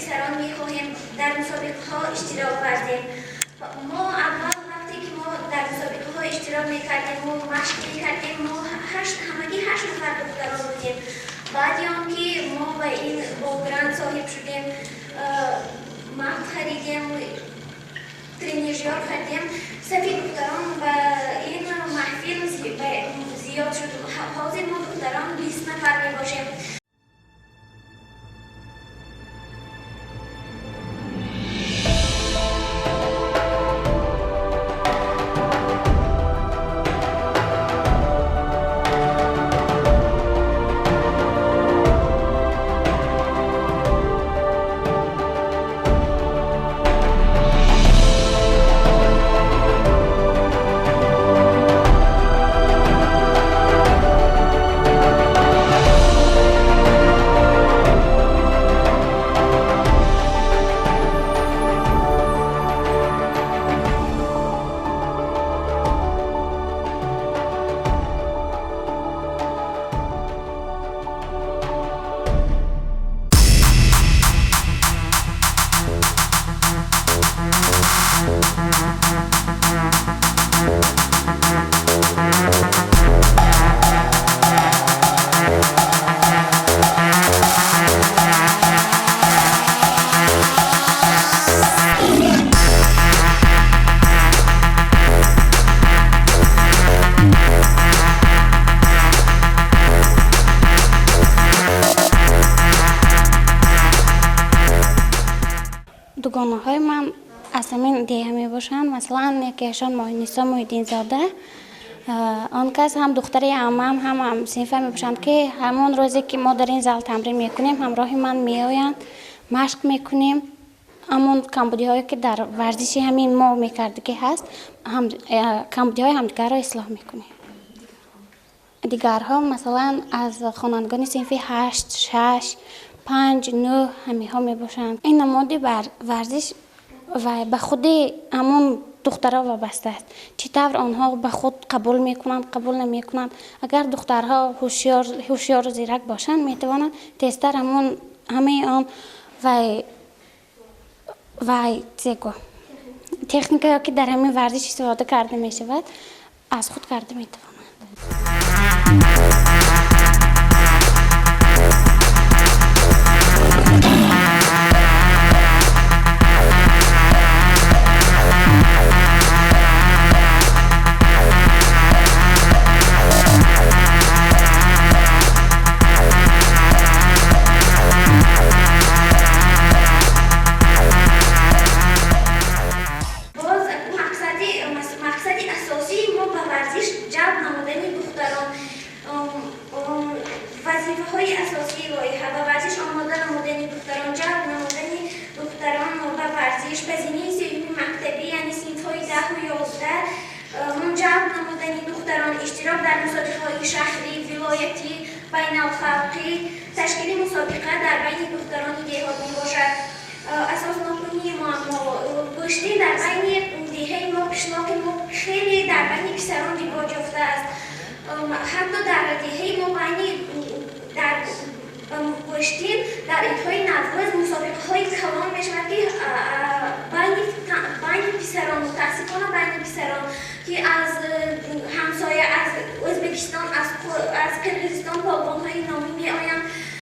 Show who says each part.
Speaker 1: писарон мехоҳем дар мусобиқаҳо иштирок варзем. Мо аввал вақте ки мо дар мусобиқаҳо иштирок мекардем, мо машқ мекардем, мо ҳамагӣ 8 нафар духтарон будем. Баъди он ки мо ба ин бо грант соҳиб шудем, мат харидем, тренажёр харидем, сафи духтарон ба ин маҳфил зиёд шуд. Ҳозир мо духтарон 20 нафар мебошем.
Speaker 2: Дугонаҳои ман аз ҳамин деҳа мебошанд. Масалан, якеашон Моҳинисо Муҳиддинзода. Он кас ҳам духтари аммам, ҳам ҳамсинфа мебошанд, ки ҳамон рӯзе ки мо дар ин зал тамрин мекунем, ҳамроҳи ман меоянд, машқ мекунем. Ҳамон камбудиҳое ки дар варзиши ҳамин мо мекардагӣ ҳаст, камбудиҳои ҳамдигарро ислоҳ мекунем. Дигарҳо, масалан, аз хонандагони синфи 8, 6, 5, 9 ҳаминҳо мебошанд. Ин намуди варзиш ва ба худи ҳамон духтарҳо вобаста аст. Чӣ тавр онҳо ба худ қабул мекунанд, қабул намекунанд. Агар духтарҳо ҳушёру зирак бошанд, метавонанд тезтар ҳамон ҳамаи он вай зего техникае ки дар ҳамин варзиш истифода карда мешавад, аз худ карда метавонанд.
Speaker 1: Боз мақсади асосии мо ба варзиш ҷалб намудани духтарон. Вазифаҳои асосии лоиҳа ба варзиш омода намудани духтарон, ҷалб намудани духтарон ба варзиш, ба зинаи сеюми мактабӣ, яъне синфҳои 10 ва 11, ҷалб намудани духтарон, иштирок дар мусобиқаҳои шаҳрӣ, вилоятӣ, байналхалқӣ, ташкили мусобиқа дар байни духтарони деҳот мебошад. Асоснокунии муаммо гӯштӣ дар байни деҳаи мо, қишлоқи мо хеле дар байни писарон ривоҷ ёфтааст. Ҳатто дар деҳаи мо байни дар гӯштӣ дар идҳои Наврӯз мусобиқаҳои калон мешавад, ки байни писарон, мутаассифона байни писарон, ки аз ҳамсоя, аз Ӯзбекистон, аз Қирғизистон полвонҳои номӣ меоянд.